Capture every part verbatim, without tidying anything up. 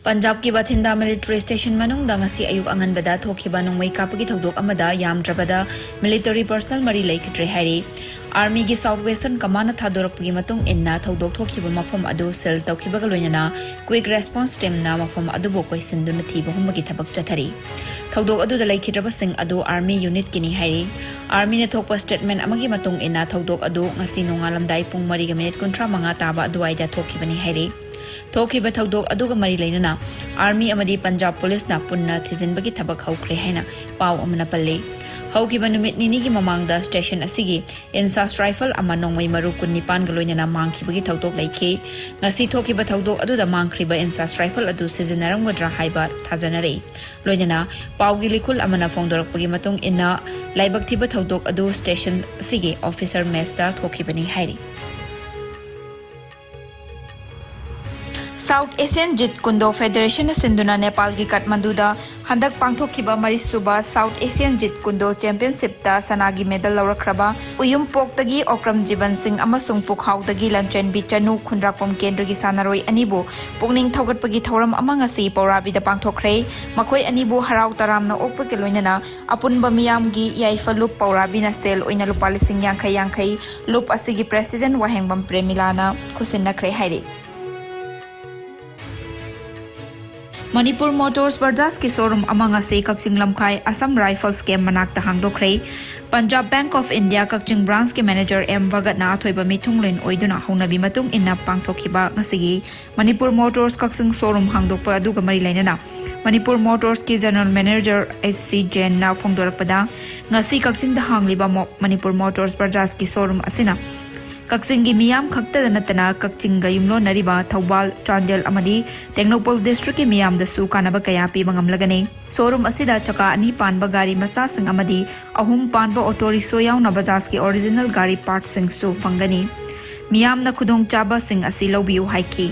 ꯄꯟꯖꯥꯕꯀꯤ ꯕꯊꯤꯟꯗꯥ military station ꯃꯅꯨꯡꯗ ꯉꯁꯤ ꯑꯌꯨꯛ ꯑꯉꯟꯕꯗ ꯊꯣꯛꯈꯤꯕ ꯅꯣꯡꯃꯩ ꯀꯥꯞꯄꯒꯤ ꯊꯧꯗꯣꯛ ꯑꯃꯗ ꯌꯥꯝꯗ꯭ꯔꯕꯗ ꯃꯤꯂꯤꯇꯔꯤ ꯄꯔꯁꯅꯦꯜ ꯃꯔꯤ ꯂꯩꯈꯤꯗ꯭ꯔꯦ ꯍꯥꯏꯔꯤ꯫ ꯑꯥꯔꯃꯤꯒꯤ ꯁꯥꯎꯠ ꯋꯦꯁꯇꯔꯟ ꯀꯃꯥꯟꯅ ꯊꯥꯗꯣꯔꯛꯄꯒꯤ ꯃꯇꯨꯡ ꯏꯟꯅ ꯊꯧꯗꯣꯛ ꯊꯣꯛꯈꯤꯕ ꯃꯐꯝ ꯑꯗꯨ ꯁꯤꯜ ꯇꯧꯈꯤꯕꯒ ꯂꯣꯏꯅꯅ ꯀ꯭ꯋꯤꯛ ꯔꯦꯁꯄꯣꯟꯁ ꯇꯤꯝꯅ ꯃꯐꯝ ꯑꯗꯨꯕꯨ ꯀꯣꯏꯁꯤꯟꯗꯨꯅ ꯊꯤꯕ ꯍꯨꯝꯕꯒꯤ ꯊꯕꯛ ꯆꯠꯊꯔꯤ꯫ ꯊꯧꯗꯣꯛ ꯑꯗꯨꯗ ꯂꯩꯈꯤꯗ꯭ꯔꯕꯁꯤꯡ ꯑꯗꯨ ꯑꯥꯔꯃꯤ ꯌꯨꯅꯤꯠꯀꯤꯅꯤ ꯍꯥꯏꯔꯤ꯫ ꯑꯥꯔꯃꯤꯅ ꯊꯣꯛꯄ ꯁ꯭ꯇꯦꯠꯃꯦꯟ ꯑꯃꯒꯤ ꯃꯇꯨꯡ ꯏꯟꯅ ꯊꯧꯗꯣꯛ ꯑꯗꯨ ꯉꯁꯤ ꯅꯣꯡꯉꯥꯜꯂꯝꯗꯥꯏ ꯄꯨꯡ ꯃꯔꯤꯒ ꯃꯤꯅꯤꯠ ꯀꯨꯟꯊ꯭ꯔꯥ ꯃꯉꯥ ꯇꯥꯕ ꯑꯗꯨꯋꯥꯏꯗ ꯊꯣꯛꯈꯤꯕꯅꯤ ꯍꯥꯏꯔꯤ꯫ ꯊꯣꯛꯈꯤꯕ ꯊꯧꯗꯣꯛ ꯑꯗꯨꯒ ꯃꯔꯤ ꯂꯩꯅꯅ ꯑꯥꯔꯃꯤ ꯑꯃꯗꯤ ꯄꯟꯖꯥꯕ ꯄꯨꯂꯤꯁꯅ ꯄꯨꯟꯅ ꯊꯤꯖꯤꯟꯕꯒꯤ ꯊꯕꯛ ꯍꯧꯈ꯭ꯔꯦ ꯍꯥꯏꯅ ꯄꯥꯎ ꯑꯃꯅ ꯄꯜꯂꯤ꯫ ꯍꯧꯈꯤꯕ ꯅꯨꯃꯤꯠ ꯅꯤꯅꯤꯒꯤ ꯃꯃꯥꯡꯗ ꯁ꯭ꯇꯦꯁꯟ ꯑꯁꯤꯒꯤ ꯏꯟꯁꯥꯁ ꯔꯥꯏꯐꯜ ꯑꯃ ꯅꯣꯡꯃꯩ ꯃꯔꯨ ꯀꯨꯟꯅꯤꯄꯥꯟꯒ ꯂꯣꯏꯅꯅ ꯃꯥꯡꯈꯤꯕꯒꯤ ꯊꯧꯗꯣꯛ ꯂꯩꯈꯤ꯫ ꯉꯁꯤ ꯊꯣꯛꯈꯤꯕ ꯊꯧꯗꯣꯛ ꯑꯗꯨꯗ ꯃꯥꯡꯈ꯭ꯔꯤꯕ ꯏꯟꯁꯥꯁ ꯔꯥꯏꯐꯜ ꯑꯗꯨ ꯁꯤꯖꯤꯟꯅꯔꯝꯒꯗ꯭ꯔꯥ ꯍꯥꯏꯕ ꯊꯥꯖꯅꯔꯤ꯫ ꯂꯣꯏꯅꯅ ꯄꯥꯎꯒꯤ ꯂꯤꯈꯨꯜ ꯑꯃꯅ ꯐꯣꯡꯗꯣꯔꯛꯄꯒꯤ ꯃꯇꯨꯡ ꯏꯟꯅ ꯂꯥꯏꯕꯛ ꯊꯤꯕ ꯊꯧꯗꯣꯛ ꯑꯗꯨ ꯁ꯭ꯇꯦꯁꯟ ꯑꯁꯤꯒꯤ ꯑꯣꯐꯤꯁꯔ ꯃꯦꯁꯇ ꯊꯣꯛꯈꯤꯕꯅꯤ ꯍꯥꯏꯔꯤ꯫ ꯁꯥꯎꯠ ꯑꯦꯁꯤꯌꯥꯟ ꯖꯤꯠ ꯀꯨꯟꯗꯣ ꯐꯦꯗꯔꯦꯁꯟꯅ ꯁꯤꯟꯗꯨꯅ ꯅꯦꯄꯥꯜꯒꯤ ꯀꯥꯊꯃꯟꯗꯨꯗ ꯍꯟꯗꯛ ꯄꯥꯡꯊꯣꯛꯈꯤꯕ ꯃꯔꯤꯁꯨꯕ ꯁꯥꯎꯠ ꯑꯦꯁꯤꯌꯥꯟ ꯖꯤꯠ ꯀꯨꯟꯗꯣ ꯆꯦꯝꯄꯤꯌꯟꯁꯤꯞꯇ ꯁꯅꯥꯒꯤ ꯃꯦꯗꯜ ꯂꯧꯔꯛꯈ꯭ꯔꯕ ꯎꯌꯨꯝꯄꯣꯛꯇꯒꯤ ꯑꯣꯀ꯭ꯔꯝ ꯖꯤꯕꯟ ꯁꯤꯡ ꯑꯃꯁꯨꯡ ꯄꯨꯈꯥꯎꯗꯒꯤ ꯂꯟꯆꯦꯟꯕꯤ ꯆꯅꯨ ꯈꯨꯟꯗ꯭ꯔꯥꯛꯄꯝ ꯀꯦꯟꯗ꯭ꯔꯒꯤ ꯁꯥꯟꯅꯔꯣꯏ ꯑꯅꯤꯕꯨ ꯄꯨꯛꯅꯤꯡ ꯊꯧꯒꯠꯄꯒꯤ ꯊꯧꯔꯝ ꯑꯃ ꯉꯁꯤ ꯄꯧꯔꯥꯕꯤꯗ ꯄꯥꯡꯊꯣꯛꯈ꯭ꯔꯦ꯫ ꯃꯈꯣꯏ ꯑꯅꯤꯕꯨ ꯍꯔꯥꯎ ꯇꯔꯥꯝꯅ ꯑꯣꯛꯄꯒ ꯂꯣꯏꯅꯅ ꯑꯄꯨꯟꯕ ꯃꯤꯌꯥꯝꯒꯤ ꯌꯥꯏꯐ ꯂꯨꯞ ꯄꯧꯔꯥꯕꯤꯅ ꯁꯦꯜ ꯑꯣꯏꯅ ꯂꯨꯄꯥ ꯂꯤꯁꯤꯡ ꯌꯥꯡꯈꯩ ꯌꯥꯡꯈꯩ ꯂꯨꯞ ꯑꯁꯤꯒꯤ ꯄ꯭ꯔꯦꯁꯤꯗꯦꯟꯠ ꯋꯥꯍꯦꯡꯕꯝ ꯄ꯭ꯔꯦꯃꯤꯂꯥꯅ ꯈꯨꯠꯁꯤꯟꯅꯈ꯭ꯔꯦ ꯍꯥꯏꯔꯤ꯫ ꯃꯅꯤꯄꯨꯔ ꯃꯣꯇꯣꯔꯁ ꯕꯖꯥꯖꯀꯤ ꯁꯣꯔꯨꯝ ꯑꯃ ꯉꯁꯤ ꯀꯛꯆꯤꯡ ꯂꯝꯈꯥꯏ ꯑꯁꯥꯝ ꯔꯥꯏꯐꯜꯁ ꯀꯦꯝꯞ ꯃꯅꯥꯛꯇ ꯍꯥꯡꯗꯣꯛꯈ꯭ꯔꯦ꯫ Punjab bank of India Kakching ꯕ꯭ꯔꯥꯟꯁꯀꯤ ꯃꯦꯅꯦꯖꯔ ꯑꯦꯝ ꯚꯒꯠꯅ ꯑꯊꯣꯏꯕ ꯃꯤꯊꯨꯡꯂꯦꯟ ꯑꯣꯏꯗꯨꯅ ꯍꯧꯅꯕꯤ ꯃꯇꯨꯡ ꯏꯟꯅ ꯄꯥꯡꯊꯣꯛꯈꯤꯕ ꯉꯁꯤꯒꯤ ꯃꯅꯤꯄꯨꯔ ꯃꯣꯇꯣꯔꯁ ꯀꯛꯆꯤꯡ ꯁꯣꯔꯨꯝ ꯍꯥꯡꯗꯣꯛꯄ ꯑꯗꯨꯒ ꯃꯔꯤ ꯂꯩꯅꯅ ꯃꯅꯤꯄꯨꯔ ꯃꯣꯇꯣꯔꯁꯀꯤ ꯖꯦꯅꯔꯦꯜ ꯃꯦꯅꯦꯖꯔ ꯑꯦꯁ ꯁꯤ ꯖꯦꯟꯅ ꯐꯣꯡꯗꯣꯔꯛꯄꯗ, ꯉꯁꯤ ꯀꯛꯆꯤꯡꯗ ꯍꯥꯡꯂꯤꯕ ꯃꯣ-, ꯃꯅꯤꯄꯨꯔ ꯃꯣꯇꯣꯔꯁ ꯕꯖꯥꯖꯀꯤ ꯁꯣꯔꯨꯝ ꯑꯁꯤꯅ ꯀꯛꯆꯤꯡꯒꯤ ꯃꯤꯌꯥꯝ ꯈꯛꯇꯗ ꯅꯠꯇꯅ ꯀꯛꯆꯤꯡꯒ ꯌꯨꯝꯂꯣꯟꯅꯔꯤꯕ ꯊꯧꯕꯥꯜ, ꯆꯥꯟꯗꯦꯜ ꯑꯃꯗꯤ ꯇꯦꯡꯅꯧꯄꯜ ꯗꯤꯁꯇ꯭ꯔꯤꯛꯀꯤ ꯃꯤꯌꯥꯝꯗꯁꯨ ꯀꯥꯟꯅꯕ ꯀꯌꯥ ꯄꯤꯕ ꯉꯝꯂꯒꯅꯤ꯫ ꯁꯣꯔꯨꯝ ꯑꯁꯤꯗ ꯆꯀꯥ ꯑꯅꯤ ꯄꯥꯟꯕ ꯒꯥꯔꯤ ꯃꯆꯥꯁꯤꯡ ꯑꯃꯗꯤ ꯑꯍꯨꯝ ꯄꯥꯟꯕ ꯑꯣꯇꯣ ꯔꯤꯛꯁꯣ ꯌꯥꯎꯅ ꯕꯖꯥꯖꯀꯤ ꯑꯣꯔꯤꯖꯤꯅꯦꯜ ꯒꯥꯔꯤ ꯄꯥꯔꯠꯁꯤꯡꯁꯨ ꯐꯪꯒꯅꯤ꯫ ꯃꯤꯌꯥꯝꯅ ꯈꯨꯗꯣꯡꯆꯥꯕꯁꯤꯡ ꯑꯁꯤ ꯂꯧꯕꯤꯌꯨ ꯍꯥꯏꯈꯤ꯫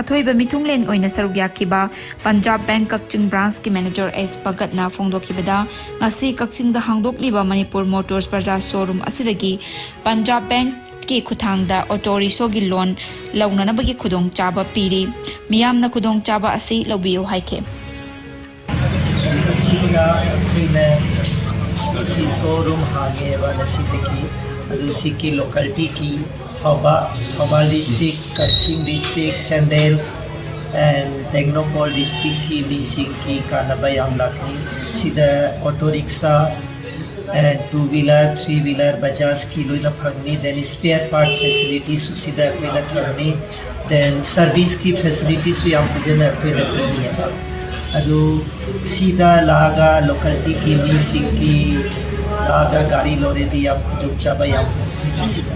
ꯑꯊꯣꯏꯕ ꯃꯤꯊꯨꯡꯂꯦꯟ ꯑꯣꯏꯅ ꯁꯔꯨꯛ ꯌꯥꯈꯤꯕ ꯄꯟꯖꯥꯕ ꯕꯦꯡꯛ ꯀꯛꯆꯤꯡ ꯕ꯭ꯔꯥꯟꯁꯀꯤ ꯃꯦꯅꯦꯖꯔ ꯑꯦꯁ ꯚꯒꯠꯅ ꯐꯣꯡꯗꯣꯛꯈꯤꯕꯗ, ꯉꯁꯤ ꯀꯛꯆꯤꯡꯗ ꯍꯥꯡꯗꯣꯛꯂꯤꯕ ꯃꯅꯤꯄꯨꯔ ꯃꯣꯇꯣꯔꯁ ꯕꯖꯥꯖ ꯁꯣꯔꯨꯝ ꯑꯁꯤꯗꯒꯤ ꯄꯟꯖꯥꯕ ꯕꯦꯡꯛ ꯀꯤ ꯈꯨꯠꯊꯥꯡꯗ ꯑꯣꯇꯣ ꯔꯤꯛꯁꯣꯒꯤ ꯂꯣꯟ ꯂꯧꯅꯅꯕꯒꯤ ꯈꯨꯗꯣꯡꯆꯥꯕ ꯄꯤꯔꯤ꯫ ꯃꯤꯌꯥꯝꯅ ꯈꯨꯗꯣꯡꯆꯥꯕ ꯑꯁꯤ ꯂꯧꯕꯤꯌꯨ ꯍꯥꯏꯈꯤ꯫ ꯑꯁꯤꯅ ꯑꯩꯈꯣꯏꯅ ꯁꯤ ꯁꯣꯔꯨꯝ ꯍꯥꯡꯉꯦꯕ ꯉꯁꯤꯗꯒꯤ꯫ ꯑꯗꯨ ꯁꯤꯒꯤ ꯂꯣꯀꯦꯂꯤꯇꯤꯒꯤ Thoubal, Thoubal district, Kakching district, Chandel and Tengnoupal ꯗꯤꯁꯇ꯭ꯔꯤꯛꯀꯤ ꯃꯤꯁꯤꯡꯒꯤ ꯀꯥꯟꯅꯕ ꯌꯥꯝ ꯂꯥꯛꯀꯅꯤ꯫ ꯁꯤꯗ auto rickshaw and two wheeler, three wheeler, ꯕꯖꯥꯖꯀꯤ ꯂꯣꯏꯅ ꯐꯪꯒꯅꯤ꯫ ꯗꯦꯟ ꯁ꯭ꯄꯦꯌꯔ ꯄꯥꯔꯠ ꯐꯦꯁꯤꯂꯤꯇꯤꯁꯨ ꯁꯤꯗ ꯑꯩꯈꯣꯏꯅ ꯊꯝꯒꯅꯤ꯫ ꯗꯦꯟ ꯁꯔꯚꯤꯁꯀꯤ ꯐꯦꯁꯤꯂꯤꯇꯤꯁꯨ ꯌꯥꯝ ꯐꯖꯅ ꯑꯩꯈꯣꯏꯅ ꯄꯤꯅꯤꯑꯕ꯫ ꯑꯗꯨ ꯁꯤꯗ ꯂꯥꯛꯑꯒ ꯂꯣꯀꯦꯂꯤꯇꯤꯒꯤ ꯃꯤꯁꯤꯡꯒꯤ ꯂꯥꯛꯑꯒ ꯒꯥꯔꯤ ꯂꯧꯔꯗꯤ ꯌꯥꯝ ꯈꯨꯗꯣꯡꯆꯥꯕ ꯌꯥꯝ ꯐꯪꯒꯅꯤ ꯁꯤꯗ꯫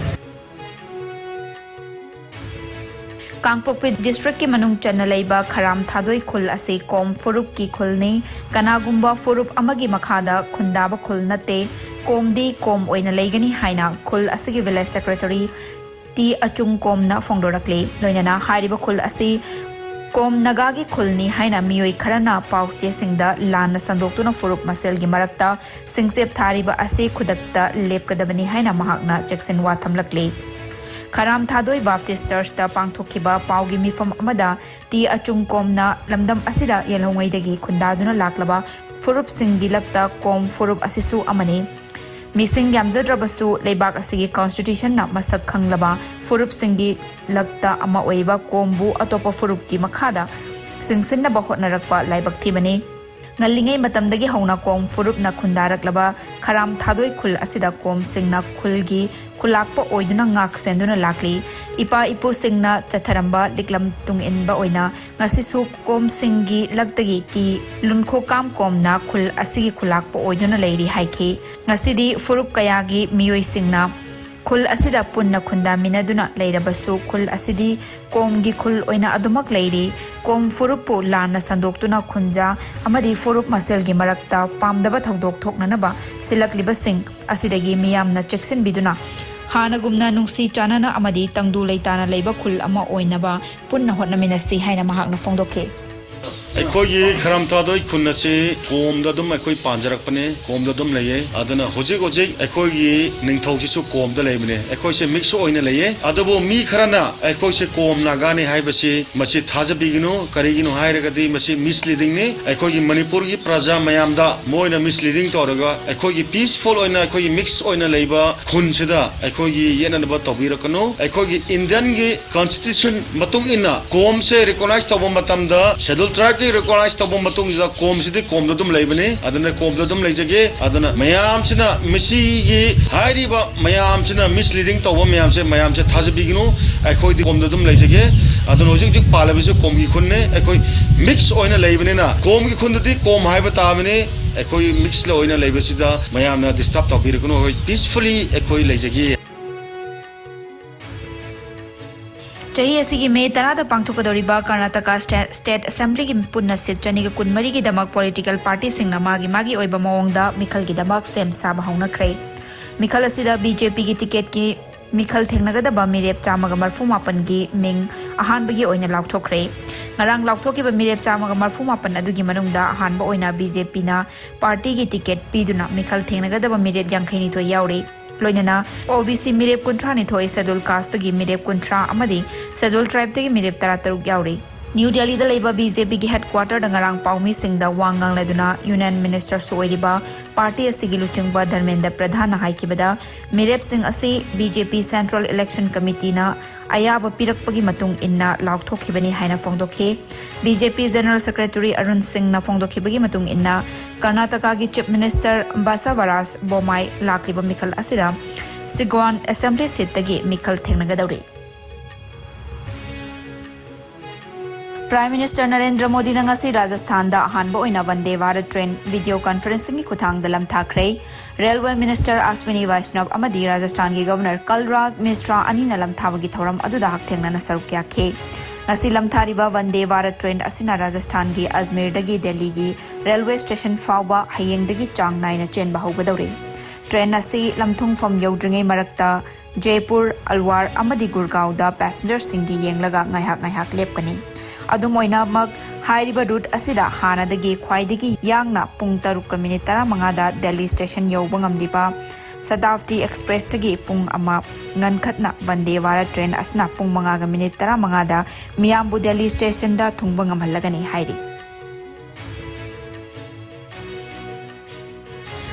ꯀꯥꯡꯄꯣꯛꯄꯤ ꯗꯤꯁꯇ꯭ꯔꯤꯛꯀꯤ ꯃꯅꯨꯡ ꯆꯟꯅ ꯂꯩꯕ ꯈꯔꯥꯝ ꯊꯥꯗꯣꯏ ꯈꯨꯜ ꯑꯁꯤ ꯀꯣꯝ ꯐꯨꯔꯨꯞꯀꯤ ꯈꯨꯜꯅꯤ꯫ ꯀꯅꯥꯒꯨꯝꯕ ꯐꯨꯔꯨꯞ ꯑꯃꯒꯤ ꯃꯈꯥꯗ ꯈꯨꯟꯗꯥꯕ ꯈꯨꯜ ꯅꯠꯇꯦ꯫ ꯀꯣꯝꯗꯤ ꯀꯣꯝ ꯑꯣꯏꯅ ꯂꯩꯒꯅꯤ ꯍꯥꯏꯅ ꯈꯨꯜ ꯑꯁꯤꯒꯤ ꯚꯤꯂꯦꯖ ꯁꯦꯀ꯭ꯔꯦꯇꯔꯤ ꯇꯤ ꯑꯆꯨꯡ ꯀꯣꯝꯅ ꯐꯣꯡꯗꯣꯔꯛꯂꯤ꯫ ꯂꯣꯏꯅꯅ ꯍꯥꯏꯔꯤꯕ ꯈꯨꯜ ꯑꯁꯤ ꯀꯣꯝ ꯅꯥꯒꯥꯒꯤ ꯈꯨꯜꯅꯤ ꯍꯥꯏꯅ ꯃꯤꯑꯣꯏ ꯈꯔꯅ ꯄꯥꯎ ꯆꯦꯁꯤꯡꯗ ꯂꯥꯟꯅ ꯁꯟꯗꯣꯛꯇꯨꯅ ꯐꯨꯔꯨꯞ ꯃꯁꯦꯜꯒꯤ ꯃꯔꯛꯇ ꯁꯤꯡꯆꯦꯞ ꯊꯥꯔꯤꯕ ꯑꯁꯤ ꯈꯨꯗꯛꯇ ꯂꯦꯞꯀꯗꯕꯅꯤ ꯍꯥꯏꯅ ꯃꯍꯥꯛꯅ ꯆꯦꯛꯁꯤꯟꯋꯥ ꯊꯝꯂꯛꯂꯤ꯫ ꯈꯔꯥꯝ ꯊꯥꯗꯣꯏ ꯕꯥꯞꯇꯤꯁ ꯆꯔꯆꯇ ꯄꯥꯡꯊꯣꯛꯈꯤꯕ ꯄꯥꯎꯒꯤ ꯃꯤꯐꯝ ꯑꯃꯗ ꯇꯤ ꯑꯆꯨꯡ ꯀꯣꯝꯅ ꯂꯝꯗꯝ ꯑꯁꯤꯗ ꯌꯦꯜꯍꯧꯉꯩꯗꯒꯤ ꯈꯨꯟꯗꯥꯗꯨꯅ ꯂꯥꯛꯂꯕ ꯐꯨꯔꯨꯞꯁꯤꯡꯒꯤ ꯂꯛꯇ ꯀꯣꯝ ꯐꯨꯔꯨꯞ ꯑꯁꯤꯁꯨ ꯑꯃꯅꯤ꯫ ꯃꯤꯁꯤꯡ ꯌꯥꯝꯖꯗ꯭ꯔꯕꯁꯨ ꯂꯩꯕꯥꯛ ꯑꯁꯤꯒꯤ ꯀꯣꯟꯁꯇꯤꯇ꯭ꯌꯨꯁꯟꯅ ꯃꯁꯛ ꯈꯪꯂꯕ ꯐꯨꯔꯨꯞꯁꯤꯡꯒꯤ ꯂꯛꯇ ꯑꯃ ꯑꯣꯏꯔꯤꯕ ꯀꯣꯝꯕꯨ ꯑꯇꯣꯞꯄ ꯐꯨꯔꯨꯞꯀꯤ ꯃꯈꯥꯗ ꯆꯤꯡꯁꯤꯟꯅꯕ ꯍꯣꯠꯅꯔꯛꯄ ꯂꯥꯏꯕꯛ ꯊꯤꯕꯅꯤ꯫ ꯉꯜꯂꯤꯉꯩ ꯃꯇꯝꯗꯒꯤ ꯍꯧꯅ ꯀꯣꯝ ꯐꯨꯔꯨꯞꯅ ꯈꯨꯟꯗꯥꯔꯛꯂꯕ ꯈꯔꯥꯝ ꯊꯥꯗꯣꯏ ꯈꯨꯜ ꯑꯁꯤꯗ ꯀꯣꯝꯁꯤꯡꯅ ꯈꯨꯜꯒꯤ ꯈꯨꯂꯥꯛꯄ ꯑꯣꯏꯗꯨꯅ ꯉꯥꯛ ꯁꯦꯟꯗꯨꯅ ꯂꯥꯛꯂꯤ꯫ ꯏꯄꯥ ꯏꯄꯨꯁꯤꯡꯅ ꯆꯠꯊꯔꯝꯕ ꯂꯤꯛꯂꯝ ꯇꯨꯡ ꯏꯟꯕ ꯑꯣꯏꯅ ꯉꯁꯤꯁꯨ ꯀꯣꯝꯁꯤꯡꯒꯤ ꯂꯛꯇꯒꯤ ꯇꯤ ꯂꯨꯟꯈꯣꯀꯥꯝ ꯀꯣꯝꯅ ꯈꯨꯜ ꯑꯁꯤꯒꯤ ꯈꯨꯂꯥꯛꯄ ꯑꯣꯏꯗꯨꯅ ꯂꯩꯔꯤ ꯍꯥꯏꯈꯤ꯫ ꯉꯁꯤꯗꯤ ꯐꯨꯔꯨꯞ ꯀꯌꯥꯒꯤ ꯃꯤꯑꯣꯏꯁꯤꯡꯅ ꯈꯨꯜ ꯑꯁꯤꯗ ꯄꯨꯟꯅ ꯈꯨꯟꯗꯥꯃꯤꯟꯅꯗꯨꯅ ꯂꯩꯔꯕꯁꯨ ꯈꯨꯜ ꯑꯁꯤꯗꯤ ꯀꯣꯝꯒꯤ ꯈꯨꯜ ꯑꯣꯏꯅ ꯑꯗꯨꯃꯛ ꯂꯩꯔꯤ꯫ ꯀꯣꯝ ꯐꯨꯔꯨꯞꯄꯨ ꯂꯥꯟꯅ ꯁꯟꯗꯣꯛꯇꯨꯅ ꯈꯨꯟꯖꯥ ꯑꯃꯗꯤ ꯐꯨꯔꯨꯞ ꯃꯁꯦꯜꯒꯤ ꯃꯔꯛꯇ ꯄꯥꯝꯗꯕ ꯊꯧꯗꯣꯛ ꯊꯣꯛꯅꯅꯕ ꯁꯤꯜꯂꯛꯂꯤꯕꯁꯤꯡ ꯑꯁꯤꯗꯒꯤ ꯃꯤꯌꯥꯝꯅ ꯆꯦꯛꯁꯤꯟꯕꯤꯗꯨꯅ ꯍꯥꯟꯅꯒꯨꯝꯅ ꯅꯨꯡꯁꯤ ꯆꯥꯟꯅꯅ ꯑꯃꯗꯤ ꯇꯪꯗꯨ ꯂꯩꯇꯥꯅ ꯂꯩꯕ ꯈꯨꯜ ꯑꯃ ꯑꯣꯏꯅꯕ ꯄꯨꯟꯅ ꯍꯣꯠꯅꯃꯤꯟꯅꯁꯤ ꯍꯥꯏꯅ ꯃꯍꯥꯛꯅ ꯐꯣꯡꯗꯣꯛꯈꯤ꯫ ꯑꯩꯈꯣꯏꯒꯤ ꯈꯔꯝ ꯊꯥꯗꯣꯏ ꯈꯨꯟ ꯑꯁꯤ ꯀꯣꯝꯗ ꯑꯗꯨꯝ ꯑꯩꯈꯣꯏ ꯄꯥꯟꯖꯔꯛꯄꯅꯦ, ꯀꯣꯝꯗ ꯑꯗꯨꯝ ꯂꯩꯌꯦ꯫ ꯑꯗꯨꯅ ꯍꯧꯖꯤꯛ ꯍꯧꯖꯤꯛ ꯑꯩꯈꯣꯏꯒꯤ ꯅꯤꯡꯊꯧꯁꯤꯁꯨ ꯀꯣꯝꯗ ꯂꯩꯕꯅꯦ꯫ ꯑꯩꯈꯣꯏꯁꯦ ꯃꯤꯛꯁ ꯑꯣꯏꯅ ꯂꯩꯌꯦ꯫ ꯑꯗꯨꯕꯨ ꯃꯤ ꯈꯔꯅ ꯑꯩꯈꯣꯏꯁꯦ ꯀꯣꯝ ꯅꯥꯒꯥꯅꯤ ꯍꯥꯏꯕꯁꯤ ꯃꯁꯤ ꯊꯥꯖꯕꯤꯒꯅꯨ꯫ ꯀꯔꯤꯒꯤꯅꯣ ꯍꯥꯏꯔꯒꯗꯤ ꯃꯁꯤ ꯃꯤꯁꯂꯤꯗꯤꯡꯅꯤ꯫ ꯑꯩꯈꯣꯏꯒꯤ ꯃꯅꯤꯄꯨꯔꯒꯤ ꯄ꯭ꯔꯖꯥ ꯃꯌꯥꯝꯗ ꯃꯣꯏꯅ ꯃꯤꯁꯂꯤꯗꯤꯡ ꯇꯧꯔꯒ ꯑꯩꯈꯣꯏꯒꯤ ꯄꯤꯁꯐꯨꯜ ꯑꯣꯏꯅ ꯑꯩꯈꯣꯏꯒꯤ ꯃꯤꯛꯁ ꯑꯣꯏꯅ ꯂꯩꯕ ꯈꯨꯟꯁꯤꯗ ꯑꯩꯈꯣꯏꯒꯤ ꯌꯦꯠꯅꯅꯕ ꯇꯧꯕꯤꯔꯛꯀꯅꯨ꯫ ꯑꯩꯈꯣꯏꯒꯤ ꯏꯟꯗꯤꯌꯟꯒꯤ ꯀꯣꯟꯁꯇꯤꯇ꯭ꯌꯨꯁꯟ ꯃꯇꯨꯡ ꯏꯟꯅ ꯀꯣꯝꯁꯦ ꯔꯤꯀꯣꯒꯅꯥꯏꯖ ꯇꯧꯕ ꯃꯇꯝꯗ, ꯁꯦꯗꯨꯜ ꯇ꯭ꯔꯥꯏꯕꯀꯤ ꯔꯤꯀꯣꯒꯅꯥꯏꯖ ꯇꯧꯕ ꯃꯇꯨꯡꯁꯤꯗ ꯀꯣꯝꯁꯤꯗꯤ ꯀꯣꯝꯗ ꯑꯗꯨꯝ ꯂꯩꯕꯅꯤ꯫ ꯑꯗꯨꯅ ꯀꯣꯝꯗ ꯑꯗꯨꯝ ꯂꯩꯖꯒꯦ꯫ ꯑꯗꯨꯅ ꯃꯌꯥꯝꯁꯤꯅ ꯃꯁꯤꯒꯤ ꯍꯥꯏꯔꯤꯕ ꯃꯌꯥꯝꯁꯤꯅ ꯃꯤꯁꯂꯤꯗꯤꯡ ꯇꯧꯕ ꯃꯌꯥꯝꯁꯦ, ꯃꯌꯥꯝꯁꯦ ꯊꯥꯖꯕꯤꯒꯅꯨ꯫ ꯑꯩꯈꯣꯏꯗꯤ ꯀꯣꯝꯗ ꯑꯗꯨꯝ ꯂꯩꯖꯒꯦ꯫ ꯑꯗꯨꯅ ꯍꯧꯖꯤꯛ ꯍꯧꯖꯤꯛ ꯄꯥꯜꯂꯤꯕꯁꯨ ꯀꯣꯝꯒꯤ ꯈꯨꯟꯅꯦ꯫ ꯑꯩꯈꯣꯏ ꯃꯤꯛꯁ ꯑꯣꯏꯅ ꯂꯩꯕꯅꯤꯅ ꯀꯣꯝꯒꯤ ꯈꯨꯟꯗꯗꯤ ꯀꯣꯝ ꯍꯥꯏꯕ ꯇꯥꯕꯅꯤ꯫ ꯑꯩꯈꯣꯏ ꯃꯤꯛꯁ ꯑꯣꯏꯅ ꯂꯩꯕꯁꯤꯗ ꯃꯌꯥꯝꯅ ꯗꯤꯁꯇꯔꯕ ꯇꯧꯕꯤꯔꯒꯅꯨ꯫ ꯑꯩꯈꯣꯏ ꯄꯤꯁꯐꯨꯜꯂꯤ ꯑꯩꯈꯣꯏ ꯂꯩꯖꯒꯦ꯫ ꯆꯍꯤ ꯑꯁꯤꯒꯤ ꯃꯦ ꯇꯔꯥꯗ ꯄꯥꯡꯊꯣꯛꯀꯗꯧꯔꯤꯕ ꯀꯔꯅꯥꯇꯀꯥ ꯁ꯭ꯇꯦ-, ꯁ꯭ꯇꯦꯠ ꯑꯦꯁꯦꯝꯕ꯭ꯂꯤꯒꯤ ꯄꯨꯟꯅ ꯁꯤꯠ ꯆꯅꯤꯒ ꯀꯨꯟꯃꯔꯤꯒꯤꯗꯃꯛ ꯄꯣꯂꯤꯇꯤꯀꯦꯜ ꯄꯥꯔꯇꯤꯁꯤꯡꯅ ꯃꯥꯒꯤ ꯃꯥꯒꯤ ꯑꯣꯏꯕ ꯃꯑꯣꯡꯗ ꯃꯤꯈꯜꯒꯤ ꯗꯃꯛ ꯁꯦꯝ ꯁꯥꯕ ꯍꯧꯅꯈ꯭ꯔꯦ꯫ ꯃꯤꯈꯜ ꯑꯁꯤꯗ ꯕꯤ ꯖꯦ ꯄꯤꯒꯤ ꯇꯤꯀꯦꯠꯀꯤ ꯃꯤꯈꯜ ꯊꯦꯡꯅꯒꯗꯕ ꯃꯤꯔꯦꯞ ꯆꯥꯝꯃꯒ ꯃꯔꯐꯨ ꯃꯥꯄꯟꯒꯤ ꯃꯤꯡ ꯑꯍꯥꯟꯕꯒꯤ ꯑꯣꯏꯅ ꯂꯥꯎꯊꯣꯛꯈ꯭ꯔꯦ꯫ ꯉꯔꯥꯡ ꯂꯥꯎꯊꯣꯛꯈꯤꯕ ꯃꯤꯔꯦꯞ ꯆꯥꯝꯃꯒ ꯃꯔꯐꯨ ꯃꯥꯄꯟ ꯑꯗꯨꯒꯤ ꯃꯅꯨꯡꯗ ꯑꯍꯥꯟꯕ ꯑꯣꯏꯅ ꯕꯤ ꯖꯦ ꯄꯤꯅ ꯄꯥꯔꯇꯤꯒꯤ ꯇꯤꯀꯦꯠ ꯄꯤꯗꯨꯅ ꯃꯤꯈꯜ ꯊꯦꯡꯅꯒꯗꯕ ꯃꯤꯔꯦꯞ ꯌꯥꯡꯈꯩꯅꯤꯊꯣꯏ ꯌꯥꯎꯔꯤ꯫ ꯂꯣꯏꯅꯅ ꯑꯣ ꯕꯤ ꯁꯤ ꯃꯤꯔꯦꯞ ꯀꯨꯟꯊ꯭ꯔꯥꯅꯤꯊꯣꯏ, ꯁꯦꯗꯨꯜ ꯀꯥꯁꯇꯒꯤ ꯃꯤꯔꯦꯞ ꯀꯨꯟꯊ꯭ꯔꯥ ꯑꯃꯗꯤ ꯁꯦꯗꯨꯜ ꯇ꯭ꯔꯥꯏꯕꯇꯒꯤ ꯃꯤꯔꯦꯞ ꯇꯔꯥꯇꯔꯨꯛ ꯌꯥꯎꯔꯤ꯫ ꯅ꯭ꯌꯨ ꯗꯦꯜꯂꯤꯗ ꯂꯩꯕ ꯕꯤ ꯖꯦ ꯄꯤꯒꯤ ꯍꯦꯗꯀ꯭ꯋꯥꯇꯔꯗ ꯉꯔꯥꯡ ꯄꯥꯎꯃꯤꯁꯤꯡꯗ ꯋꯥ ꯉꯥꯡꯂꯗꯨꯅ ꯌꯨꯅꯤꯌꯟ ꯃꯤꯅꯤꯁꯇꯔꯁꯨ ꯑꯣꯏꯔꯤꯕ ꯄꯥꯔꯇꯤ ꯑꯁꯤꯒꯤ ꯂꯨꯆꯤꯡꯕ ꯙꯔꯃꯦꯟꯗ꯭ꯔ ꯄ꯭ꯔꯙꯥꯟꯅ ꯍꯥꯏꯈꯤꯕꯗ, ꯃꯤꯔꯦꯞꯁꯤꯡ ꯑꯁꯤ ꯕꯤ ꯖꯦ ꯄꯤ ꯁꯦꯟꯇ꯭ꯔꯦꯜ ꯏꯂꯦꯛꯁꯟ ꯀꯃꯤꯇꯤꯅ ꯑꯌꯥꯕ ꯄꯤꯔꯛꯄꯒꯤ ꯃꯇꯨꯡ ꯏꯟꯅ ꯂꯥꯎꯊꯣꯛꯈꯤꯕꯅꯤ ꯍꯥꯏꯅ ꯐꯣꯡꯗꯣꯛꯈꯤ꯫ ꯕꯤ ꯖꯦ ꯄꯤ ꯖꯦꯅꯔꯦꯜ ꯁꯦꯀ꯭ꯔꯦꯇꯔꯤ ꯑꯔꯨꯟ ꯁꯤꯡꯅ ꯐꯣꯡꯗꯣꯛꯈꯤꯕꯒꯤ ꯃꯇꯨꯡ ꯏꯟꯅ, ꯀꯔꯅꯥꯇꯀꯥꯒꯤ ꯆꯤꯐ ꯃꯤꯅꯤꯁꯇꯔ ꯕꯁꯥꯕꯔꯥꯖ ꯕꯣꯃꯥꯏ ꯂꯥꯛꯂꯤꯕ ꯃꯤꯈꯜ ꯑꯁꯤꯗ ꯁꯤꯒ꯭ꯋꯥꯟ ꯑꯦꯁꯦꯝꯕ꯭ꯂꯤ ꯁꯤꯠꯇꯒꯤ ꯃꯤꯈꯜ ꯊꯦꯡꯅꯒꯗꯧꯔꯤ꯫ ꯄ꯭ꯔꯥꯏꯝ ꯃꯤꯅꯤꯁꯇꯔ ꯅꯔꯦꯟꯗ꯭ꯔ ꯃꯣꯗꯤꯅ ꯉꯁꯤ ꯔꯥꯖꯁꯊꯥꯟꯗ ꯑꯍꯥꯟꯕ ꯑꯣꯏꯅ ꯋꯟꯗꯦ ꯚꯥꯔꯠ ꯇ꯭ꯔꯦꯟ ꯚꯤꯗꯤꯑꯣ ꯀꯟꯐꯔꯦꯟꯁꯤꯡꯒꯤ ꯈꯨꯠꯊꯥꯡꯗ ꯂꯝꯊꯥꯈ꯭ꯔꯦ꯫ ꯔꯦꯜꯋꯦ ꯃꯤꯅꯤꯁꯇꯔ ꯑꯁ꯭ꯋꯤꯅꯤ ꯋꯥꯏꯁꯅꯕ ꯑꯃꯗꯤ ꯔꯥꯖꯁꯊꯥꯟꯒꯤ ꯒꯕꯔꯅꯔ ꯀꯜꯔꯥꯖ ꯃꯤꯁ꯭ꯔꯥ ꯑꯅꯤꯅ ꯂꯝꯊꯥꯕꯒꯤ ꯊꯧꯔꯝ ꯑꯗꯨꯗ ꯍꯛꯊꯦꯡꯅꯅ ꯁꯔꯨꯛ ꯌꯥꯈꯤ꯫ ꯉꯁꯤ ꯂꯝꯊꯥꯔꯤꯕ ꯋꯟꯗꯦ ꯚꯥꯔꯠ ꯇ꯭ꯔꯦꯟ ꯑꯁꯤꯅ ꯔꯥꯖꯁꯊꯥꯟꯒꯤ ꯑꯖꯃꯤꯔꯗꯒꯤ ꯗꯦꯜꯂꯤꯒꯤ ꯔꯦꯜꯋꯦ ꯁ꯭ꯇꯦꯁꯟ ꯐꯥꯎꯕ ꯍꯌꯦꯡꯗꯒꯤ ꯆꯥꯡ ꯅꯥꯏꯅ ꯆꯦꯟꯕ ꯍꯧꯒꯗꯧꯔꯤ꯫ ꯇ꯭ꯔꯦꯟ ꯑꯁꯤ ꯂꯝꯊꯨꯡꯐꯝ ꯌꯧꯗ꯭ꯔꯤꯉꯩ ꯃꯔꯛꯇ ꯖꯦꯄꯨꯔ, ꯑꯜꯋꯥꯔ ꯑꯃꯗꯤ ꯒꯨꯔꯒꯥꯎꯗ ꯄꯦꯁꯦꯟꯖꯔꯁꯤꯡꯒꯤ ꯌꯦꯡꯂꯒ ꯉꯥꯏꯍꯥꯛ ꯉꯥꯏꯍꯥꯛ ꯂꯦꯞꯀꯅꯤ꯫ ꯑꯗꯨꯝ ꯑꯣꯏꯅꯃꯛ, ꯍꯥꯏꯔꯤꯕ ꯔꯨꯠ ꯑꯁꯤꯗ ꯍꯥꯟꯅꯗꯒꯤ ꯈ꯭ꯋꯥꯏꯗꯒꯤ ꯌꯥꯡꯅ ꯄꯨꯡ ꯇꯔꯨꯛꯀ ꯃꯤꯅꯤꯠ ꯇꯔꯥꯃꯉꯥꯗ ꯗꯦꯜꯂꯤ ꯁ꯭ꯇꯦꯁꯟ ꯌꯧꯕ ꯉꯝꯂꯤꯕ ꯁꯇꯥꯕꯗꯤ ꯑꯦꯛꯁꯄ꯭ꯔꯦꯁꯇꯒꯤ ꯄꯨꯡ ꯑꯃ ꯉꯟꯈꯠꯅ ꯕꯟꯗꯦ ꯚꯥꯔꯠ ꯇ꯭ꯔꯦꯟ ꯑꯁꯤꯅ ꯄꯨꯡ ꯃꯉꯥꯒ ꯃꯤꯅꯤꯠ ꯇꯔꯥꯃꯉꯥꯗ ꯃꯤꯌꯥꯝꯕꯨ ꯗꯦꯜꯂꯤ ꯁ꯭ꯇꯦꯁꯟꯗ ꯊꯨꯡꯕ ꯉꯝꯍꯜꯂꯒꯅꯤ ꯍꯥꯏꯔꯤ꯫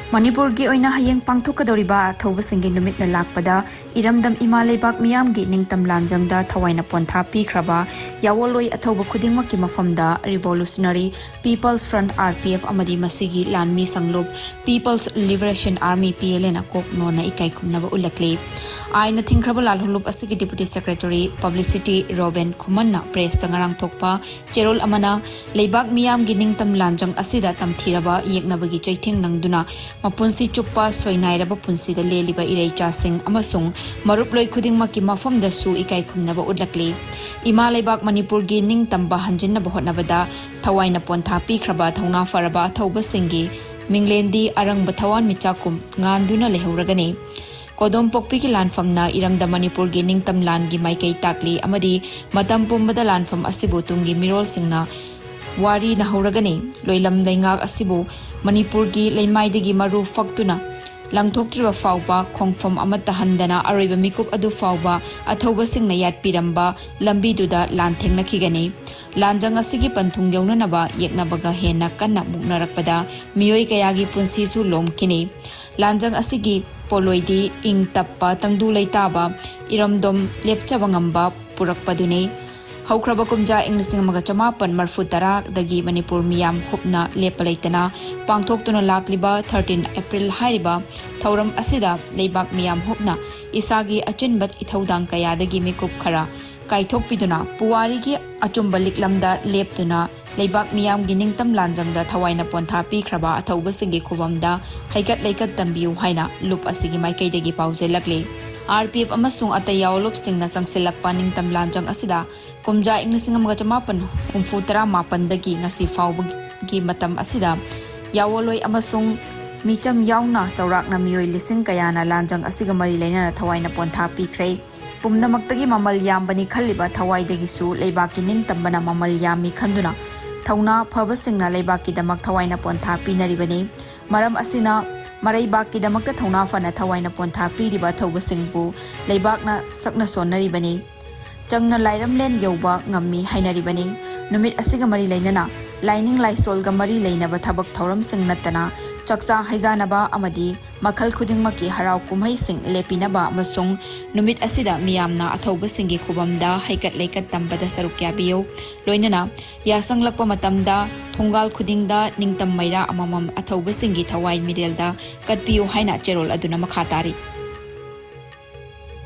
ꯃꯅꯤꯄꯨꯔꯒꯤ ꯑꯣꯏꯅ ꯍꯌꯦꯡ ꯄꯥꯡꯊꯣꯛꯀꯗꯧꯔꯤꯕ ꯑꯊꯧꯕꯁꯤꯡꯒꯤ ꯅꯨꯃꯤꯠꯅ ꯂꯥꯛꯄꯗ ꯏꯔꯝꯗꯝ ꯏꯃꯥ ꯂꯩꯕꯥꯛ ꯃꯤꯌꯥꯝꯒꯤ ꯅꯤꯡꯇꯝ ꯂꯥꯟꯖꯪꯗ ꯊꯋꯥꯏꯅ ꯄꯣꯟꯊꯥ ꯄꯤꯈ꯭ꯔꯕ ꯌꯥꯑꯣꯟꯂꯣꯏ ꯑꯊꯧꯕ ꯈꯨꯗꯤꯡꯃꯛꯀꯤ ꯃꯐꯝꯗ Revolutionary People's Front, R P F, ꯑꯃꯗꯤ ꯃꯁꯤꯒꯤ ꯂꯥꯟꯃꯤ ꯁꯪꯂꯨꯞ People's Liberation Army, P L Aꯅ ꯀꯣꯛ ꯅꯣꯟꯅ ꯏꯀꯥꯏ ꯈꯨꯝꯅꯕ ꯎꯠꯂꯛꯂꯤ꯫ ꯑꯥꯏꯟꯅ ꯊꯤꯡꯈ꯭ꯔꯕ ꯂꯥꯜꯍꯧꯂꯨꯞ ꯑꯁꯤꯒꯤ Deputy Secretary Publicity ꯔꯣꯕꯦꯟ ꯈꯨꯃꯟꯅ ꯄ꯭ꯔꯦꯁꯇ ꯉꯔꯥꯡ ꯊꯣꯛꯄ ꯆꯦꯔꯣꯜ ꯑꯃꯅ ꯂꯩꯕꯥꯛ ꯃꯤꯌꯥꯝꯒꯤ ꯅꯤꯡꯇꯝ ꯂꯥꯟꯖꯪ ꯑꯁꯤꯗ ꯇꯝꯊꯤꯔꯕ ꯌꯦꯛꯅꯕꯒꯤ ꯆꯩꯊꯦꯡ ꯅꯪꯗꯨꯅ ꯃꯄꯨꯟꯁꯤ ꯆꯨꯞꯄ ꯁꯣꯏꯅꯥꯏꯔꯕ ꯄꯨꯟꯁꯤꯗ ꯂꯦꯜꯂꯤꯕ ꯏꯔꯩꯆꯥꯁꯤꯡ ꯑꯃꯁꯨꯡ ꯃꯔꯨꯞꯂꯣꯏ ꯈꯨꯗꯤꯡꯃꯛꯀꯤ ꯃꯐꯝꯗꯁꯨ ꯏꯀꯥꯏ ꯈꯨꯝꯅꯕ ꯎꯠꯂꯛꯂꯤ꯫ ꯏꯃꯥ ꯂꯩꯕꯥꯛ ꯃꯅꯤꯄꯨꯔꯒꯤ ꯅꯤꯡꯇꯝꯕ ꯍꯟꯖꯤꯟꯅꯕ ꯍꯣꯠꯅꯕꯗ ꯊꯋꯥꯏꯅ ꯄꯣꯟꯊꯥ ꯄꯤꯈ꯭ꯔꯕ ꯊꯧꯅꯥ ꯐꯔꯕ ꯑꯊꯧꯕꯁꯤꯡꯒꯤ ꯃꯤꯡꯂꯦꯟꯗꯤ ꯑꯔꯪꯕ ꯊꯋꯥꯟꯃꯤꯆꯥꯛꯀꯨꯝ ꯉꯥꯟꯗꯨꯅ ꯂꯩꯍꯧꯔꯒꯅꯤ꯫ ꯀꯣꯗꯣꯝꯄꯣꯛꯄꯤꯒꯤ ꯂꯥꯟꯐꯝꯅ ꯏꯔꯝꯗꯝ ꯃꯅꯤꯄꯨꯔꯒꯤ ꯅꯤꯡꯇꯝ ꯂꯥꯟꯒꯤ ꯃꯥꯏꯀꯩ ꯇꯥꯛꯂꯤ ꯑꯃꯗꯤ ꯃꯇꯝ ꯄꯨꯝꯕꯗ ꯂꯥꯟꯐꯝ ꯑꯁꯤꯕꯨ ꯇꯨꯡꯒꯤ ꯃꯤꯔꯣꯜꯁꯤꯡꯅ ꯋꯥꯔꯤ ꯅꯍꯧꯔꯒꯅꯤ꯫ ꯂꯣꯏꯂꯝ ꯂꯩꯉꯥꯛ ꯑꯁꯤꯕꯨ ꯃꯅꯤꯄꯨꯔꯒꯤ ꯂꯩꯃꯥꯏꯗꯒꯤ ꯃꯔꯨ ꯐꯛꯇꯨꯅ ꯂꯪꯊꯣꯛꯇ꯭ꯔꯤꯕ ꯐꯥꯎꯕ, ꯈꯣꯡꯐꯝ ꯑꯃꯠꯇ ꯍꯟꯗꯅ ꯑꯔꯣꯏꯕ ꯃꯤꯀꯨꯞ ꯑꯗꯨ ꯐꯥꯎꯕ ꯑꯊꯧꯕꯁꯤꯡꯅ ꯌꯥꯠꯄꯤꯔꯝꯕ ꯂꯝꯕꯤꯗꯨꯗ ꯂꯥꯟꯊꯦꯡꯅꯈꯤꯒꯅꯤ꯫ ꯂꯥꯟꯖꯪ ꯑꯁꯤꯒꯤ ꯄꯟꯊꯨꯡ ꯌꯧꯅꯅꯕ ꯌꯦꯛꯅꯕꯒ ꯍꯦꯟꯅ ꯀꯟꯅ ꯃꯨꯛꯅꯔꯛꯄꯗ ꯃꯤꯑꯣꯏ ꯀꯌꯥꯒꯤ ꯄꯨꯟꯁꯤꯁꯨ ꯂꯣꯝꯈꯤꯅꯤ꯫ ꯂꯥꯟꯖꯪ ꯑꯁꯤꯒꯤ ꯄꯣꯠꯂꯣꯏꯗꯤ ꯏꯪ ꯇꯞꯄ, ꯇꯪꯗꯨ ꯂꯩꯇꯥꯕ, ꯏꯔꯝꯗꯝ ꯂꯦꯞꯆꯕ ꯉꯝꯕ ꯄꯨꯔꯛꯄꯗꯨꯅꯤ꯫ ꯍꯧꯈ꯭ꯔꯕ ꯀꯨꯝꯖꯥ ꯏꯪ ꯂꯤꯁꯤꯡ ꯑꯃꯒ ꯆꯃꯥꯄꯟ ꯃꯔꯐꯨ ꯇꯔꯥꯗꯒꯤ ꯃꯅꯤꯄꯨꯔ ꯃꯤꯌꯥꯝ ꯍꯨꯞꯅ ꯂꯦꯞꯄ ꯂꯩꯇꯅ ꯄꯥꯡꯊꯣꯛꯇꯨꯅ ꯂꯥꯛꯂꯤꯕ thirteen April ꯍꯥꯏꯔꯤꯕ ꯊꯧꯔꯝ ꯑꯁꯤꯗ ꯂꯩꯕꯥꯛ ꯃꯤꯌꯥꯝ ꯍꯨꯞꯅ ꯏꯁꯥꯒꯤ ꯑꯆꯤꯟꯕ ꯏꯊꯧꯗꯥꯡ ꯀꯌꯥꯗꯒꯤ ꯃꯤꯀꯨꯞ ꯈꯔ ꯀꯥꯏꯊꯣꯛꯄꯤꯗꯨꯅ ꯄꯨꯋꯥꯔꯤꯒꯤ ꯑꯆꯨꯝꯕ ꯂꯤꯛꯂꯝꯗ ꯂꯦꯞꯇꯨꯅ ꯂꯩꯕꯥꯛ ꯃꯤꯌꯥꯝꯒꯤ ꯅꯤꯡꯇꯝ ꯂꯥꯟꯖꯪꯗ ꯊꯋꯥꯏꯅ ꯄꯣꯟꯊꯥ ꯄꯤꯈ꯭ꯔꯕ ꯑꯊꯧꯕꯁꯤꯡꯒꯤ ꯈꯨꯕꯝꯗ ꯍꯩꯀꯠ ꯂꯩꯀꯠ ꯇꯝꯕꯤꯌꯨ ꯍꯥꯏꯅ ꯂꯨꯞ ꯑꯁꯤꯒꯤ ꯃꯥꯏꯀꯩꯗꯒꯤ ꯄꯥꯎꯖꯦꯜꯂꯛꯂꯤ꯫ R P F ꯑꯃꯁꯨꯡ ꯑꯇꯩ ꯌꯥꯑꯣꯂꯨꯞꯁꯤꯡꯅ ꯆꯪꯁꯤꯜꯂꯛꯄ ꯅꯤꯡꯇꯝ ꯂꯥꯟꯖꯪ ꯑꯁꯤꯗ ꯀꯨꯝꯖꯥ ꯏꯪ ꯂꯤꯁꯤꯡ ꯑꯃꯒ ꯆꯃꯥꯄꯟ ꯍꯨꯝꯐꯨ ꯇꯔꯥ ꯃꯥꯄꯟꯗꯒꯤ ꯉꯁꯤ ꯐꯥꯎꯕꯒꯤ ꯃꯇꯝ ꯑꯁꯤꯗ ꯌꯥꯑꯣꯂꯣꯏ ꯑꯃꯁꯨꯡ ꯃꯤꯆꯝ ꯌꯥꯎꯅ ꯆꯥꯎꯔꯥꯛꯅ ꯃꯤꯑꯣꯏ ꯂꯤꯁꯤꯡ ꯀꯌꯥꯅ ꯂꯥꯟꯖꯪ ꯑꯁꯤꯒ ꯃꯔꯤ ꯂꯩꯅꯅ ꯊꯋꯥꯏꯅ ꯄꯣꯟꯊꯥ ꯄꯤꯈ꯭ꯔꯦ꯫ ꯄꯨꯝꯅꯃꯛꯇꯒꯤ ꯃꯃꯜ ꯌꯥꯝꯕꯅꯤ ꯈꯜꯂꯤꯕ ꯊꯋꯥꯏꯗꯒꯤꯁꯨ ꯂꯩꯕꯥꯛꯀꯤ ꯅꯤꯡꯇꯝꯕꯅ ꯃꯃꯜ ꯌꯥꯝꯃꯤ ꯈꯟꯗꯨꯅ ꯊꯧꯅꯥ ꯐꯕꯁꯤꯡꯅ ꯂꯩꯕꯥꯛꯀꯤꯗꯃꯛ ꯊꯋꯥꯏꯅ ꯄꯣꯟꯊꯥ ꯄꯤꯅꯔꯤꯕꯅꯤ꯫ ꯃꯔꯝ ꯑꯁꯤꯅ ꯃꯔꯩꯕꯥꯛꯀꯤꯗꯃꯛꯇ ꯊꯧꯅꯥ ꯐꯅ ꯊꯋꯥꯏꯅ ꯄꯣꯟꯊꯥ ꯄꯤꯔꯤꯕ ꯑꯊꯧꯕꯁꯤꯡꯕꯨ ꯂꯩꯕꯥꯛꯅ ꯁꯛꯅ ꯁꯣꯟꯅꯔꯤꯕꯅꯤ꯫ ꯆꯪꯅ ꯂꯥꯏꯔꯝꯂꯦꯟ ꯌꯧꯕ ꯉꯝꯃꯤ ꯍꯥꯏꯅꯔꯤꯕꯅꯤ꯫ ꯅꯨꯃꯤꯠ ꯑꯁꯤꯒ ꯃꯔꯤ ꯂꯩꯅꯅ ꯂꯥꯏꯅꯤꯡ ꯂꯥꯏꯁꯣꯜꯒ ꯃꯔꯤ ꯂꯩꯅꯕ ꯊꯕꯛ ꯊꯧꯔꯝꯁꯤꯡ ꯅꯠꯇꯅ ꯆꯥꯛꯆꯥ ꯍꯩꯖꯥꯅꯕ ꯑꯃꯗꯤ ꯃꯈꯜ ꯈꯨꯗꯤꯡꯃꯛꯀꯤ ꯍꯔꯥꯎ ꯀꯨꯝꯍꯩꯁꯤꯡ ꯂꯦꯞꯄꯤꯅꯕ ꯑꯃꯁꯨꯡ ꯅꯨꯃꯤꯠ ꯑꯁꯤꯗ ꯃꯤꯌꯥꯝꯅ ꯑꯊꯧꯕꯁꯤꯡꯒꯤ ꯈꯨꯕꯝꯗ ꯍꯩꯀꯠ ꯂꯩꯀꯠ ꯇꯝꯕꯗ ꯁꯔꯨꯛ ꯌꯥꯕꯤꯌꯨ꯫ ꯂꯣꯏꯅꯅ ꯌꯥꯁꯪꯂꯛꯄ ꯃꯇꯝꯗ ꯊꯣꯡꯒꯥꯜ ꯈꯨꯗꯤꯡꯗ ꯅꯤꯡꯇꯝ ꯃꯩꯔꯥ ꯑꯃꯃꯝ ꯑꯊꯧꯕꯁꯤꯡꯒꯤ ꯊꯋꯥꯏ ꯃꯤꯔꯦꯜꯗ ꯀꯠꯄꯤꯌꯨ ꯍꯥꯏꯅ ꯆꯦꯔꯣꯜ ꯑꯗꯨꯅ ꯃꯈꯥ ꯇꯥꯔꯤ꯫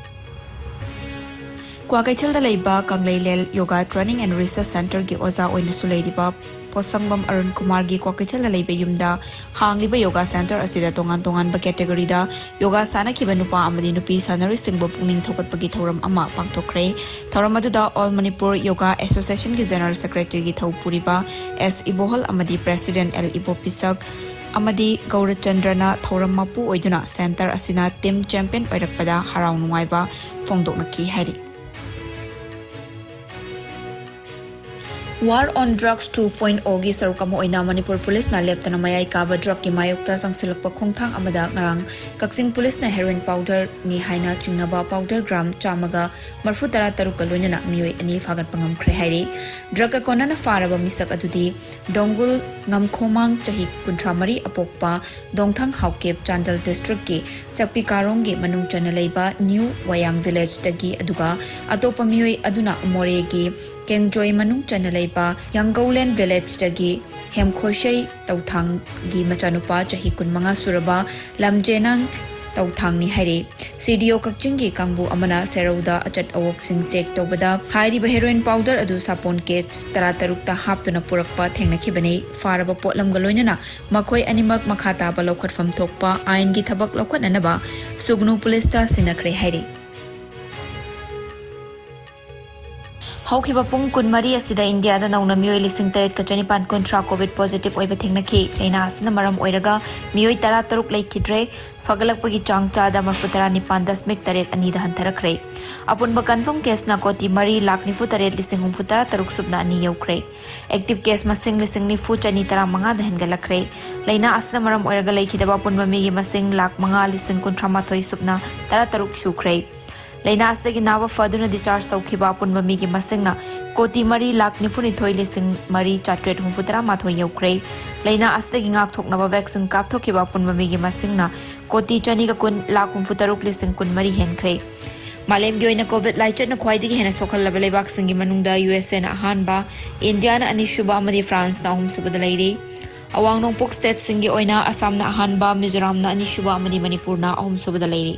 ꯀ꯭ꯋꯥꯀꯩꯊꯦꯜꯗ ꯂꯩꯕ ꯀꯪꯂꯩꯂꯦꯜ ꯌꯣꯒꯥ ꯇ꯭ꯔꯦꯅꯤꯡ ꯑꯦꯟ ꯔꯤꯁꯔꯆ ꯁꯦꯟꯇꯔꯒꯤ ꯑꯣꯖꯥ ꯑꯣꯏꯅꯁꯨ ꯂꯩꯔꯤꯕ ꯄꯣꯠꯁꯪꯕꯝ ꯑꯔꯨꯟ ꯀꯨꯃꯥꯔꯒꯤ ꯀ꯭ꯋꯥꯀꯩꯊꯦꯜꯗ ꯂꯩꯕ ꯌꯨꯝꯗ ꯍꯥꯡꯂꯤꯕ ꯌꯣꯒꯥ ꯁꯦꯟꯇꯔ ꯑꯁꯤꯗ ꯇꯣꯉꯥꯟ ꯇꯣꯉꯥꯟꯕ ꯀꯦꯇꯦꯒꯣꯔꯤꯗ ꯌꯣꯒꯥ ꯁꯥꯟꯅꯈꯤꯕ ꯅꯨꯄꯥ ꯑꯃꯗꯤ ꯅꯨꯄꯤ ꯁꯥꯟꯅꯔꯣꯏꯁꯤꯡꯕꯨ ꯄꯨꯛꯅꯤꯡ ꯊꯧꯒꯠꯄꯒꯤ ꯊꯧꯔꯝ ꯑꯃ ꯄꯥꯡꯊꯣꯛꯈ꯭ꯔꯦ꯫ ꯊꯧꯔꯝ ꯑꯗꯨꯗ ꯑꯣꯜ ꯃꯅꯤꯄꯨꯔ ꯌꯣꯒꯥ ꯑꯦꯁꯣꯁꯤꯌꯦꯁꯟꯒꯤ ꯖꯦꯅꯔꯦꯜ ꯁꯦꯀ꯭ꯔꯦꯇꯔꯤꯒꯤ ꯊꯧ ꯄꯨꯔꯤꯕ ꯑꯦꯁ ꯏꯕꯣꯍꯜ ꯑꯃꯗꯤ ꯄ꯭ꯔꯦꯁꯤꯗꯦꯟꯠ ꯑꯦꯜ ꯏꯕꯣꯄꯤꯁꯛ ꯑꯃꯗꯤ ꯒꯧꯔꯆꯟꯗ꯭ꯔꯅ ꯊꯧꯔꯝ ꯃꯄꯨ ꯑꯣꯏꯗꯨꯅ ꯁꯦꯟꯇꯔ ꯑꯁꯤꯅ ꯇꯤꯝ ꯆꯦꯝꯄꯤꯌꯟ ꯑꯣꯏꯔꯛꯄꯗ ꯍꯔꯥꯎ ꯅꯨꯡꯉꯥꯏꯕ ꯐꯣꯡꯗꯣꯛꯅꯈꯤ ꯍꯥꯏꯔꯤ꯫ War on Drugs two point oh ꯒꯤ ꯁꯔꯨꯛ ꯑꯃ ꯑꯣꯏꯅ ꯃꯅꯤꯄꯨꯔ ꯄꯨꯂꯤꯁꯅ ꯂꯦꯞꯇꯅ ꯃꯌꯥꯏ ꯀꯥꯕ ꯗ꯭ꯔꯒꯀꯤ ꯃꯥꯌꯣꯛꯇ ꯆꯪꯁꯤꯜꯂꯛꯄ ꯈꯣꯡꯊꯥꯡ ꯑꯃꯗ ꯉꯔꯥꯡ ꯀꯛꯆꯤꯡ ꯄꯨꯂꯤꯁꯅ ꯍꯦꯔꯣꯏꯟ ꯄꯥꯎꯗꯔꯅꯤ ꯍꯥꯏꯅ ꯆꯤꯡꯅꯕ ꯄꯥꯎꯗꯔ ꯒ꯭ꯔꯥꯝ ꯆꯥꯝꯃꯒ ꯃꯔꯐꯨ ꯇꯔꯥ ꯇꯔꯨꯛꯀ ꯂꯣꯏꯅꯅ ꯃꯤꯑꯣꯏ ꯑꯅꯤ ꯐꯥꯒꯠꯄ ꯉꯝꯈ꯭ꯔꯦ ꯍꯥꯏꯔꯤ꯫ ꯗ꯭ꯔꯒꯀ ꯀꯣꯟꯅꯅ ꯐꯥꯔꯕ ꯃꯤꯁꯛ ꯑꯗꯨꯗꯤ ꯗꯣꯡꯒꯨꯜ ꯉꯝꯈꯣꯃꯥꯡ ꯆꯍꯤ ꯀꯨꯟꯊ꯭ꯔꯥ ꯃꯔꯤ ꯑꯄꯣꯛꯄ ꯗꯣꯡꯊꯥꯡ ꯍꯥꯎꯀꯦꯞ ꯆꯥꯟꯗꯦꯜ ꯗꯤꯁꯇ꯭ꯔꯤꯛꯀꯤ ꯆꯛꯄꯤ ꯀꯥꯔꯣꯡꯒꯤ ꯃꯅꯨꯡ ꯆꯟꯅ ꯂꯩꯕ ꯅ꯭ꯌꯨ ꯋꯥꯌꯥꯡ ꯚꯤꯂꯦꯖꯇꯒꯤ, ꯑꯗꯨꯒ ꯑꯇꯣꯞꯄ ꯃꯤꯑꯣꯏ ꯑꯗꯨꯅ ꯃꯣꯔꯦꯒꯤ ꯀꯦꯡꯖꯣꯏ ꯃꯅꯨꯡ ꯆꯟꯅ ꯂꯩꯕ ꯌꯥꯡꯒꯧꯂꯦꯟ ꯚꯤꯂꯦꯖꯇꯒꯤ ꯍꯦꯝꯈꯣꯏꯁꯩ ꯇꯧꯊꯥꯡꯒꯤ ꯃꯆꯥꯅꯨꯄꯥ ꯆꯍꯤ ꯀꯨꯟꯃꯉꯥ ꯁꯨꯔꯕ ꯂꯝꯖꯦꯅꯪ ꯇꯧꯊꯥꯡꯅꯤ ꯍꯥꯏꯔꯤ꯫ ꯁꯤ ꯗꯤ ꯑꯣ ꯀꯛꯆꯤꯡꯒꯤ ꯀꯥꯡꯕꯨ ꯑꯃꯅ ꯁꯦꯔꯧꯗ ꯑꯆꯠ ꯑꯋꯣꯛꯁꯤꯡ ꯆꯦꯛ ꯇꯧꯕꯗ ꯍꯥꯏꯔꯤꯕ ꯍꯦꯔꯣꯏꯟ ꯄꯥꯎꯗꯔ ꯑꯗꯨ ꯁꯥꯄꯣꯟ ꯀꯦꯁ ꯇꯔꯥꯇꯔꯨꯛꯇ ꯍꯥꯞꯇꯨꯅ ꯄꯨꯔꯛꯄ ꯊꯦꯡꯅꯈꯤꯕꯅꯤ꯫ ꯐꯥꯔꯕ ꯄꯣꯠꯂꯝꯒ ꯂꯣꯏꯅꯅ ꯃꯈꯣꯏ ꯑꯅꯤꯃꯛ ꯃꯈꯥ ꯇꯥꯕ ꯂꯧꯈꯠꯐꯝ ꯊꯣꯛꯄ ꯑꯥꯏꯟꯒꯤ ꯊꯕꯛ ꯂꯧꯈꯠꯅꯅꯕ ꯁꯨꯒꯅꯨ ꯄꯨꯂꯤꯁꯇ ꯁꯤꯟꯅꯈ꯭ꯔꯦ ꯍꯥꯏꯔꯤ꯫ ꯍꯧꯈꯤꯕ ꯄꯨꯡ ꯀꯨꯟꯃꯔꯤ ꯑꯁꯤꯗ ꯏꯟꯗꯤꯌꯥꯗ ꯅꯧꯅ ꯃꯤꯑꯣꯏ ꯂꯤꯁꯤꯡ ꯇꯔꯦꯠꯀ ꯆꯅꯤꯄꯥꯟ ꯀꯨꯟꯊ꯭ꯔꯥ ꯀꯣꯚꯤꯗ ꯄꯣꯖꯤꯇꯤꯚ ꯑꯣꯏꯕ ꯊꯦꯡꯅꯈꯤ꯫ ꯂꯥꯏꯅꯥ ꯑꯁꯤꯅ ꯃꯔꯝ ꯑꯣꯏꯔꯒ ꯃꯤꯑꯣꯏ ꯇꯔꯥꯇꯔꯨꯛ ꯂꯩꯈꯤꯗ꯭ꯔꯦ꯫ ꯐꯒꯠꯂꯛꯄꯒꯤ ꯆꯥꯡ ꯆꯥꯗ ꯃꯔꯤꯐꯨ ꯇꯔꯥ ꯅꯤꯄꯥꯟ ꯗꯁꯃꯤꯛ ꯇꯔꯦꯠ ꯑꯅꯤꯗ ꯍꯟꯊꯔꯛꯈ꯭ꯔꯦ꯫ ꯑꯄꯨꯟꯕ ꯀꯟꯐꯥꯔꯝ ꯀꯦꯁꯅ ꯀꯣꯇꯤ ꯃꯔꯤ ꯂꯥꯈ ꯅꯤꯐꯨ ꯇꯔꯦꯠ ꯂꯤꯁꯤꯡ ꯍꯨꯝꯐꯨ ꯇꯔꯥ ꯇꯔꯨꯛ ꯁꯨꯞꯅ ꯑꯅꯤ ꯌꯧꯈ꯭ꯔꯦ꯫ ꯑꯦꯛꯇꯤꯚ ꯀꯦꯁ ꯃꯁꯤꯡ ꯂꯤꯁꯤꯡ ꯅꯤꯐꯨ ꯆꯅꯤ ꯇꯔꯥ ꯃꯉꯥꯗ ꯍꯦꯟꯒꯠꯂꯛꯈ꯭ꯔꯦ꯫ ꯂꯥꯏꯅꯥ ꯑꯁꯤꯅ ꯃꯔꯝ ꯑꯣꯏꯔꯒ ꯂꯩꯈꯤꯗꯕ ꯑꯄꯨꯟꯕ ꯃꯤꯒꯤ ꯃꯁꯤꯡ ꯂꯥꯈ ꯃꯉꯥ ꯂꯤꯁꯤꯡ ꯀꯨꯟꯊ꯭ꯔꯥ ꯃꯥꯊꯣꯏ ꯁꯨꯞꯅ ꯇꯔꯥ ꯇꯔꯨꯛ ꯁꯨꯈ꯭ꯔꯦ꯫ ꯂꯥꯏꯅꯥ ꯑꯁꯤꯗꯒꯤ ꯅꯥꯕ ꯐꯗꯨꯅ ꯗꯤꯁꯆꯥꯔꯖ ꯇꯧꯈꯤꯕ ꯑꯄꯨꯟꯕ ꯃꯤꯒꯤ ꯃꯁꯤꯡꯅ ꯀꯣꯇꯤ ꯃꯔꯤ ꯂꯥꯈ ꯅꯤꯐꯨ ꯅꯤꯊꯣꯏ ꯂꯤꯁꯤꯡ ꯃꯔꯤ ꯆꯥꯇ꯭ꯔꯦꯠ ꯍꯨꯝꯐꯨ ꯇꯔꯥ ꯃꯥꯊꯣꯏ ꯌꯧꯈ꯭ꯔꯦ꯫ ꯂꯥꯏꯅꯥ ꯑꯁꯤꯗꯒꯤ ꯉꯥꯛꯊꯣꯛꯅꯕ ꯚꯦꯛꯁꯤꯟ ꯀꯥꯞꯊꯣꯛꯈꯤꯕ ꯑꯄꯨꯟꯕ ꯃꯤꯒꯤ ꯃꯁꯤꯡꯅ ꯀꯣꯇꯤ ꯆꯅꯤꯒ ꯀꯨꯟ ꯂꯥꯈ ꯍꯨꯝꯐꯨ ꯇꯔꯨꯛ ꯂꯤꯁꯤꯡ ꯀꯨꯟ ꯃꯔꯤ ꯍꯦꯟꯈ꯭ꯔꯦ꯫ ꯃꯥꯂꯦꯝꯒꯤ ꯑꯣꯏꯅ ꯀꯣꯚꯤꯗ ꯂꯥꯏꯆꯠꯅ ꯈ꯭ꯋꯥꯏꯗꯒꯤ ꯍꯦꯟꯅ ꯁꯣꯛꯍꯜꯂꯕ ꯂꯩꯕꯥꯛꯁꯤꯡꯒꯤ ꯃꯅꯨꯡꯗ ꯌꯨ ꯑꯦꯁ ꯑꯦꯅ ꯑꯍꯥꯟꯕ, ꯏꯟꯗꯤꯌꯥꯅ ꯑꯅꯤꯁꯨꯕ ꯑꯃꯗꯤ ꯐ꯭ꯔꯥꯟꯁꯅ ꯑꯍꯨꯝꯁꯨꯕꯗ ꯂꯩꯔꯤ꯫ ꯑꯋꯥꯡ ꯅꯣꯡꯄꯣꯛ ꯁ꯭ꯇꯦꯠꯁꯤꯡꯒꯤ ꯑꯣꯏꯅ ꯑꯁꯥꯝꯅ ꯑꯍꯥꯟꯕ, ꯃꯤꯖꯣꯔꯥꯝꯅ ꯑꯅꯤꯁꯨꯕ ꯑꯃꯗꯤ ꯃꯅꯤꯄꯨꯔꯅ ꯑꯍꯨꯝꯁꯨꯕꯗ ꯂꯩꯔꯤ꯫